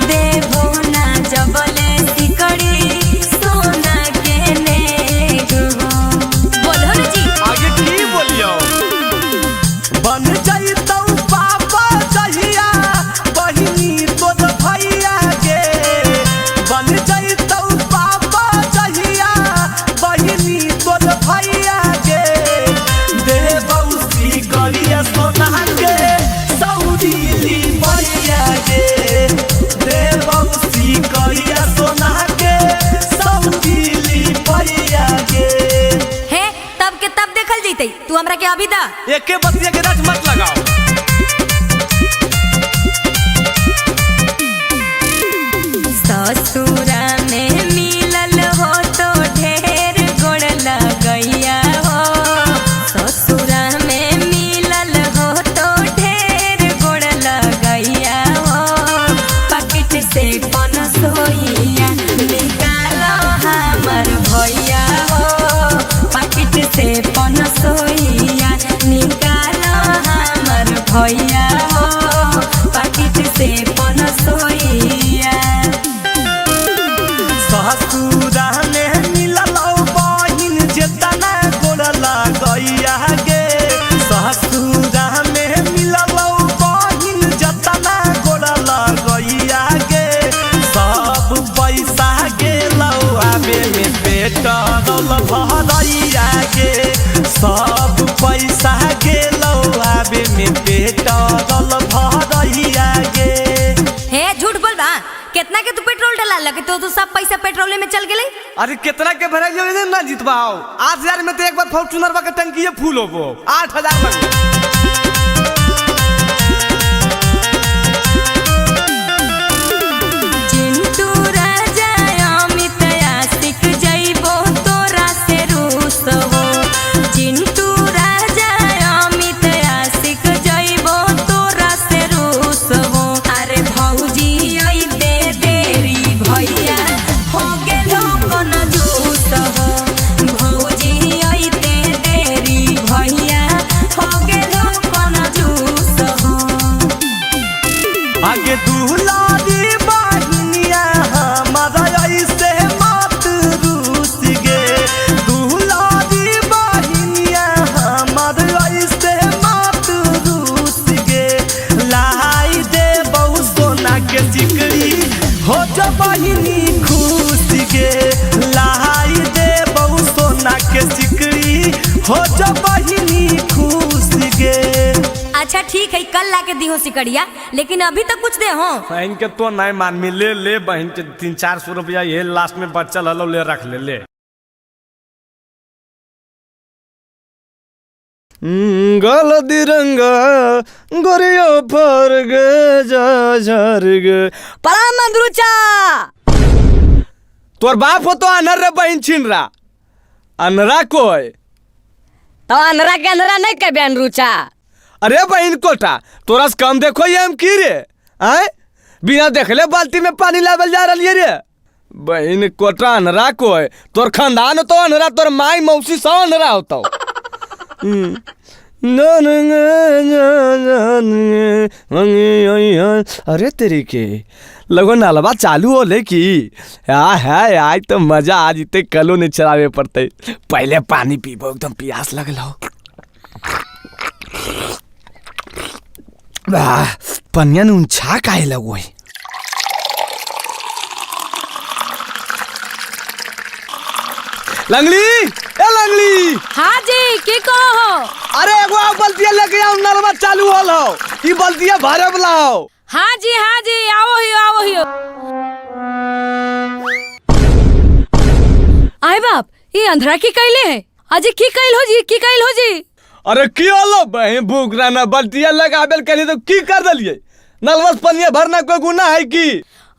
Speaker 11: देबो ना जबले सिकड़ी सोना के नेग हो। बोलो ना जी
Speaker 9: आगे की बोलियो।
Speaker 7: बन जइतौ पापा जहिया बहिनी तोर भैया गे, बन जइतौ पापा जहिया बहिनी तोर भैया गे, देबौ सिकड़िया सोना के सऊदी लिबैया गे, देबौ सिकड़िया सोना के सऊदी लिबैया गे।
Speaker 11: हे तब के तब देखल जइतै, तू हमरा के अभी दा।
Speaker 9: एके बतिया के रट मत लगाओ।
Speaker 11: ससुरा में मिलल हो तो ढेर गोड़ लगैया हो, ससुरा में मिलल हो तो ढेर गोड़ लगैया हो, पॉकेट से पनसोइया निकालो हमर भैया हो, पॉकेट से पनसोइया निकालो हमर भैया हो, पॉकेट से पनसोइया।
Speaker 7: ससुरा में मिलल बहिन जेतना गोड़ लगैया गे, ससुरा में मिलल बहिन जेतना गोड़ लगैया गे, सब पैसा गेलौ आबे में पेट्रोल भरैया गे, सब पैसा गेलौ आबे में पेट्रोल भरैया गे।
Speaker 11: हे झूठ बोल बा, कितना के तू पेट्रोल डला लगे तो सब पैसा पेट्रोल में चल गेले।
Speaker 9: अरे कितना के भराइयो ना जीतवाओ, 8000 में तो एक बार फॉर्च्यूनर के टंकी फूल होबो 8000 में।
Speaker 11: चिंटू राजा अमित आशिक जइबो तोरा से रूस हो, चिंटू राजा अमित आशिक जइबो तोरा से रूस हो, अरे भौजी अइते देरी भैया हो गेलो कंजूस हो, भौजी अइते देरी भैया हो गेलो कंजूस हो।
Speaker 7: आगे दुलारी बहिनिया हमारा ऐसे मत रूस गे, दुलारी बहिनिया हमारा ऐसे मत रूस गे, लाई दे बहु सोना के सिकड़ी हो जा बहिनी खुश गे, लाई दे बहु सोना के सिकड़ी हो जा बहिनी खुश गे।
Speaker 11: अच्छा ठीक है कल लाके दी हो सिकड़िया, लेकिन अभी तक कुछ दे हो।
Speaker 9: बहन के तो नहीं मान में ले ले बहन के 300-400 रुपया ये लास्ट में बच्चा हलो ले रख ले ले।
Speaker 2: गल दिरंगा गोरियो फर गे जा झर गे।
Speaker 13: प्रणाम मंदरूचा।
Speaker 2: तोर बाप हो तो अनर रे बहन छिन रहा अनरा कोई
Speaker 13: तो अनरा के अनरा नहीं कह अनरूचा।
Speaker 2: अरे बहन कोटा तोरा से कम देखो ये हम की रे आए बिना देखले बाल्टी में पानी लावल जा रही रे बहन कोटा अनरा को है। तोर खानदान तो अनरा, तोर माई मौसी सब अनरा होता। अरे तेरी के लगो नलवा चालू हो ले की आ है आज तो मजा आ जीते, कलो नहीं चलावे पड़ते। पहले पानी पीबो, एकदम प्यास लगल हो। पनिया ऊंचा काहे लगो है। लंगली ए लंगली।
Speaker 6: हाँ जी की कहो।
Speaker 2: अरे एगो आओ बल्टिया लेके आओ, नलवा चालू होल हो, ई बल्टिया भरे वाला हो।
Speaker 6: हाँ जी हाँ जी आओ ही आओ ही। आए बाप ये अंधरा की कैले है अजी, की कैल हो जी, की कैल हो जी।
Speaker 2: अरे की होलो बहन भूख रहना बल्टिया लगाबेल करी तो की कर दलिए, नलवा से पनिया भरना कोई गुनाह है की।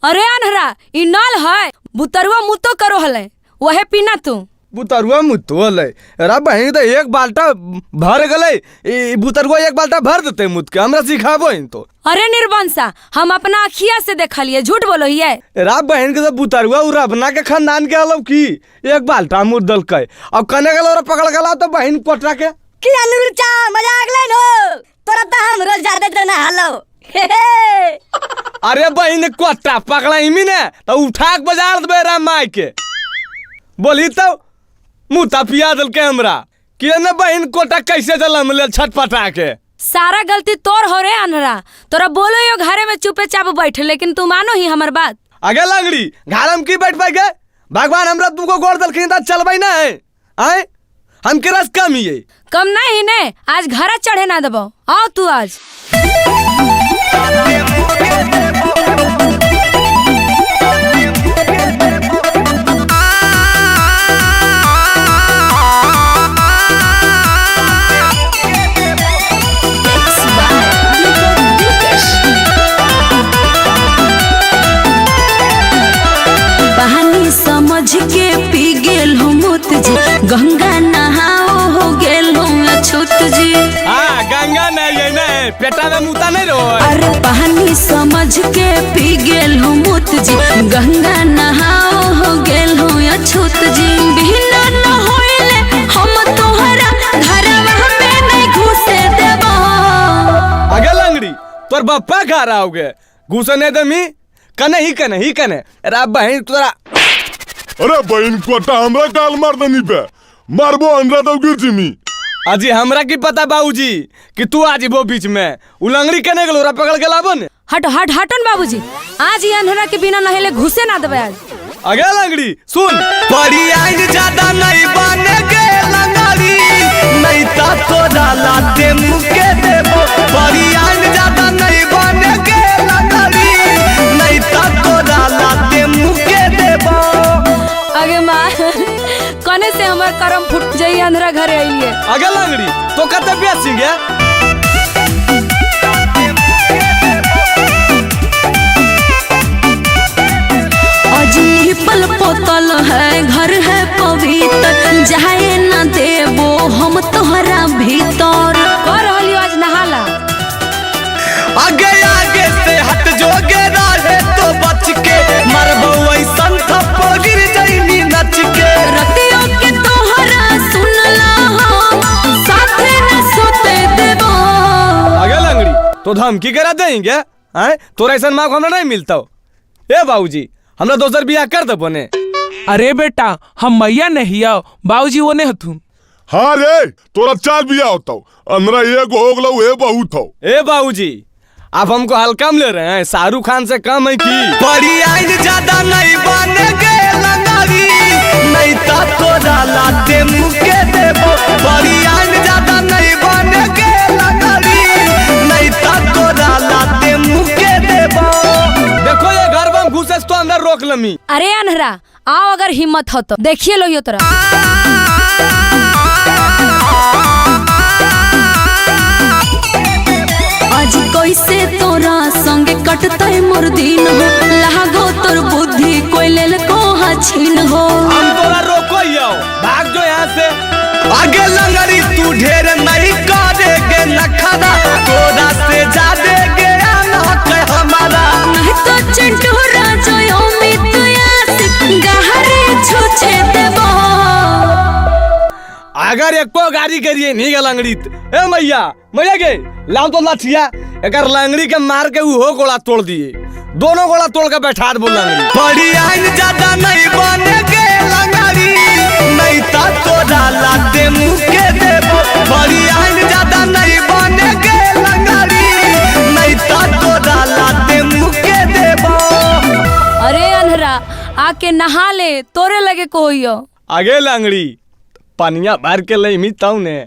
Speaker 6: अरे अंधरा ई नल है, बुतरुआ मुतो करो हले वहे पीना तू।
Speaker 2: बुतरुआ मुतो हले अरे बहन तो एक बाल्टा भर गले, बुतरुआ एक बाल्टा भर देते मुत के, हमरा सिखाबो इन तो।
Speaker 6: अरे निर्बंसा हम अपना अखिया से देखलिए, झूठ बोलो हिये।
Speaker 2: अरे बहन के तो बुतरुआ उ रबना के खानदान के हलो की एक बाल्टा मुत दलकै, अब कने गेलो रे पकड़ गेला तो बहन कोटरा के।
Speaker 13: की अनुरुचा मजाक लेन हो तोरा तो हम रोज ज्यादा देना हलो।
Speaker 2: अरे बहन कोटरा पकड़ा इमी ने तो उठा के बाजार देबे रे माई के, बोली तो मुँह पिया दल के हमरा कि न बहन कोटा कैसे जलम ले छटपटा के।
Speaker 6: सारा गलती तोर हो रे अनहरा, तोरा बोलो यो घरे में चुपे चाप बैठे, लेकिन तू मानो ही हमर बात।
Speaker 2: अगे लंगड़ी घर में की बैठ पाई गए, भगवान हमरा दूगो गोड़ दलखिन त चलबै ना है आए, हम के रस कम ही
Speaker 6: कम नहीं ने, आज घरा चढ़े ना देबो, आओ तू आज। समझ के पी गेल हूँ मुत जी, गंगा नहाओ हो गेल हूँ अछूत जी।
Speaker 2: हाँ गंगा नहीं है नहीं, पेटा में मुता नहीं रहो।
Speaker 6: अरे पानी समझ के पी गेल हूँ मुत जी, गंगा नहाओ हो गेल हूँ अछूत जी। बिना न होइले हम तोहरा घरवा में नहीं घुसे देबो।
Speaker 2: अगे लंगड़ी तोर बप्पा घर आओगे घुसे नहीं देमी, कने ही कने ही कने। अरे बहन तोरा,
Speaker 10: अरे बहन कोटा हमरा गाल मार दनी पे मारबो हमरा तो गिर जिमी।
Speaker 2: अजी हमरा की पता बाबूजी कि तू आज वो बीच में उलंगड़ी कने गेलो पकड़ के लाबो ने।
Speaker 6: हट हट हटन बाबूजी, आज ही अंधरा के बिना नहेले घुसे ना देबे आज।
Speaker 2: अगे लंगड़ी सुन,
Speaker 7: पड़ी आइन ज्यादा नहीं बने गे लंगड़ी, नहीं ता तोरा लाते मुके देबो। पड़ी आइन ज्यादा नहीं बने गे लंगड़ी, नहीं ता तोरा लाते मुके देबो।
Speaker 6: अगे माँ कने से हमार करम फुट जाई अंधरा घरे आइए।
Speaker 2: अगे लंगड़ी तो कते बेसी गे।
Speaker 6: अजनी पल पोतल है घर है पवित्र, जाए ना देबो हम तोहरा भीतर। कर रहलियो आज नहाला।
Speaker 7: आगे आगे से हट जोगे रहे तो बच के, मरबो ऐसन थप्पड़ गिर जाइनी नच के।
Speaker 6: रतियों के तोहरा सुनला हम साथे न सोते देबो।
Speaker 2: अगे लंगड़ी तो धमकी करा देंगे हैं, तोरा ऐसन माँ हमरा नहीं मिलता। ए बाबूजी हमरा दोसर बियाह कर देबो ने।
Speaker 15: अरे बेटा हम मैया नहीं आओ, बाबूजी वो नहीं हथुन।
Speaker 10: हाँ रे तोरा चार बियाह होता, अंदरा एक हो गलो ए बहुत हो।
Speaker 2: ए बाबूजी आप हमको हल्का में ले रहे हैं, शाहरुख खान से कम है की।
Speaker 7: पड़ी आइन ज्यादा नहीं बने गे लंगड़ी, नहीं ता तोरा लाते मुके देबो। पड़ी आइन ज्यादा नहीं बने गे लंगड़ी, नहीं ता तोरा लाते मुके देबो।
Speaker 2: देखो ये घर में घुसे तो अंदर रोक लमी।
Speaker 6: अरे अनहरा आओ अगर हिम्मत हो तो देखिए लो यो तोरा। कटतै मोर दिन हो, लागो तोर बुद्धि कोई लेल को छीन हो।
Speaker 2: हम तोरा रोको यो, भाग जो यहाँ से।
Speaker 12: आगे लंगड़ी तू ढेर नहीं करेगे नखरा, तोरा से जादे ज्ञान हक हमारा।
Speaker 6: नहीं तो चिंटू राजो अमित आशिक गहरे छुछे देबो।
Speaker 2: अगर एको गाड़ी करिए नहीं लंगड़ी, ए मैया मैया गे लाओ तो लाठिया, एकर लंगड़ी के मार के उहो गोला तोड़ दिए, दोनों गोला तोड़ के बैठा दे लंगड़ी।
Speaker 12: बड़ी आइन ज्यादा नहीं बने गे लंगड़ी, नहीं ता तोरा लाते मुँह के देबो। बड़ी आइन ज्यादा नहीं बने गे लंगड़ी, नहीं ता तोरा लाते मुँह के देबो।
Speaker 6: अरे अनहरा आके नहा ले, तोरे लगे कोई हो।
Speaker 2: आगे लंगड़ी पनिया भर के लई मी तऊ ने।